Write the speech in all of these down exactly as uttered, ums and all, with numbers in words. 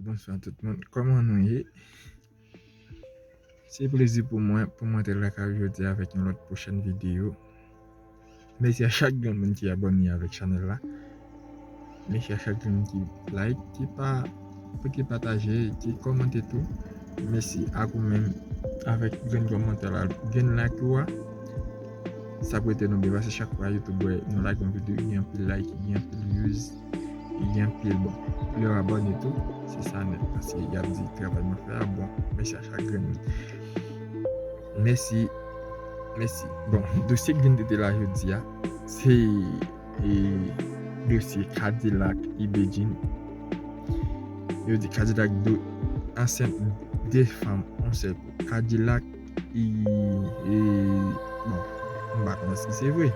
Bonswa tout moun, kòman nou ye? Se plezi pou mwen pou mwen te lakay jodi avèk yon lòt pwochèn videyo. Mèsi a chak grenn ki abòne avèk chanèl la. Mèsi a chak grenn ki like, ki pa ki pataje, ki kòmante tou. Mèsi ak ou menm avèk grenn kòmantè la, grenn like ou a. Sa prete nou byen paske chak fwa YouTube wè nou lage yon videyo, gen anpil like, gen anpil views, gen anpil bon. Lè w abòne tou, se sa nèt paske y ap di travay mwen fè a bon. Mèsi a chak grenn moun. Mèsi. Mèsi. Bon, dosye k vin tete la jodi a, se e, dosye Kadilak e Bedjine. Yo di Kadilak dwe ansent de fanm yon sèl kou. Kadilak e, e bon, m pa konnen si se vre.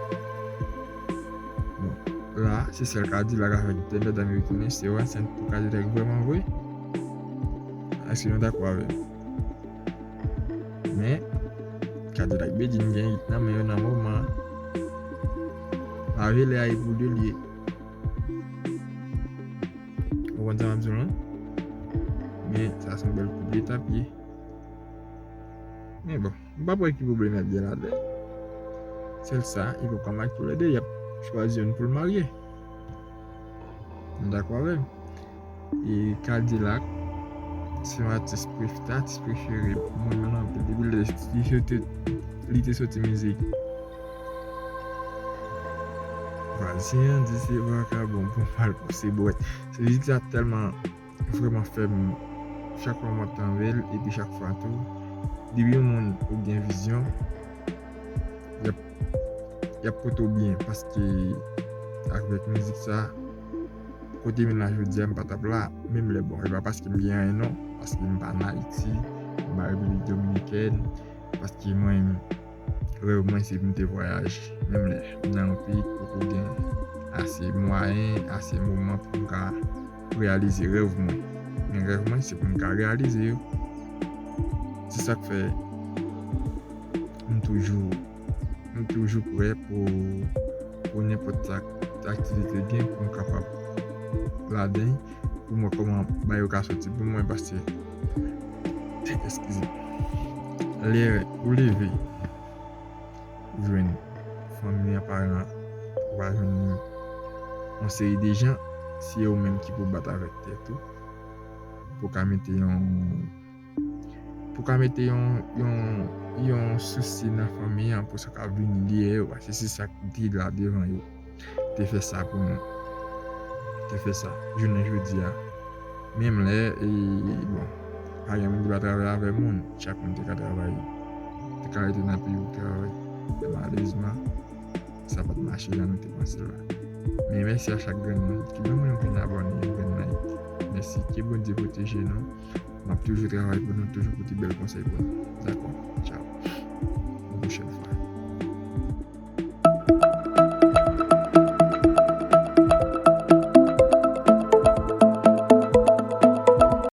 Bon, la se sèl Kadilak avèk de mèt ameriken se yo ansent pou Kadilak vrèman vre. Èske nou dakò avè m? Men Kadilak Bedjine gen it nan men yo nan moman an. Lave lè a e pou de l ye. Ou konn sa m ap di w lan? Men sa se yon bèl kout de tap ye. Men bon, m pa wè ki pwoblèm y ap gen ladan. Sèl sa, li poko mache toulède, y ap chwazi youn pou l marye. Nou dakò avè m? E Kadilak se yon atis pref, atis prefere mwen menm anpil. Depi lè li soti, li te soti mizik Vazyan di se vakabon pou m al pouse bwèt. Se mizik sa tèlman vrèman fè m chak fwa m ap tande l, epi chak fwa tou, depi yon moun ou gen vizyon, y ap, y ap pote w byen, paske avèk mizik sa, kote m la jodi a, m pa t ap la, menm lè bon, e pa paske m gen anyen non, paske m pa ann Ayiti, m pa Repiblik Dominikèn, paske mwen, rèv mwen se pou m te vwayaje, menm lè m nan yon peyi k poko gen ase mwayen, ase moman pou m ka reyalize rèv mwen. Men rèv mwen se pou m ka reyalize yo. Se sa k fè m toujou, m toujou prè pou, pou nenpòt sa aktivite gen pou m kapab ladan, pou m wè kòman bagay yo ka soti pou mwen, paske, eskize, lè ou leve, ou jwenn fanmi an, paran an, ou va jwenn yon seri de jan, se ou menm ki pou bat avèk tèt ou, pou ka mete yon, pou ka mete yon, yon, yon sousi nan fanmi an, pou sa ka vini dèyè yo, paske se sa ki te la devan yo. Te fè sa pou nou. Te fè sa. Jounen jodi a, menm lè, e, bon, pa gen moun ki pa travay avè moun. Chak moun te ka travay. Te ka rete nan peyi pou travay. Men malerezman, sa pa t mache jan nou te panse l la. Men mèsi a chak grenn moun ki ban mwen yon grenn abòne, yon grenn like. Mèsi. Ke Bondye pwoteje nou. M ap toujou travay pou nou, toujou pote bèl konsèy pou nou. Dakò?